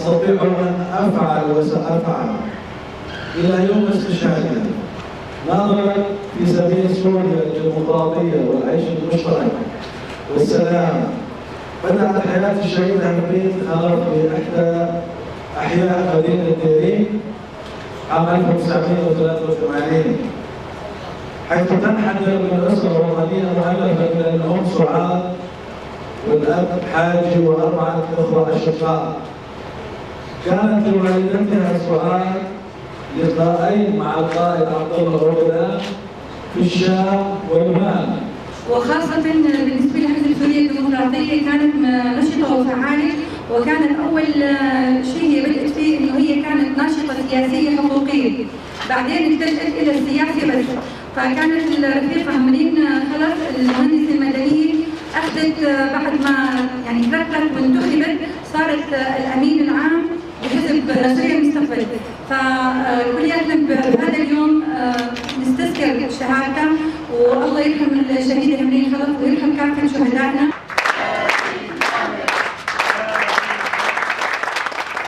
أستطيع أن أفعل وسأفعل. إلى يوم استشهادها ناضلت في سبيل سوريا الديمقراطية والعيش المشترك والسلام. بدأت حياة الشهيدة همرين خلف في إحدى أحياء مدينة ديرين عام 1983، حيث تنحدر من أسرة وطنية مؤلفة من الأم سعاد والأب حاجي وأربعة إخوة أشقاء. كانت لوالدتها سعاد لقاءين مع القائد عبد الله أوجلان في الشام ولبنان. وخاصة بالنسبة لحزب سوريا الديمقراطية كانت نشطة وفعالة، وكانت أول شيء هي بدأت فيه إنه هي كانت ناشطة سياسية حقوقية، بعدين اتجهت إلى السياسة بس. فكانت الرفيقة همرين خلف المهندسة المدنية أخذت بعد ما يعني ترقت وانتخبت صارت الأمين العام بحزب سوريا المستقبل. فكلياتنا بهذا اليوم نستذكر شهادتها، والله يرحم الشهيد.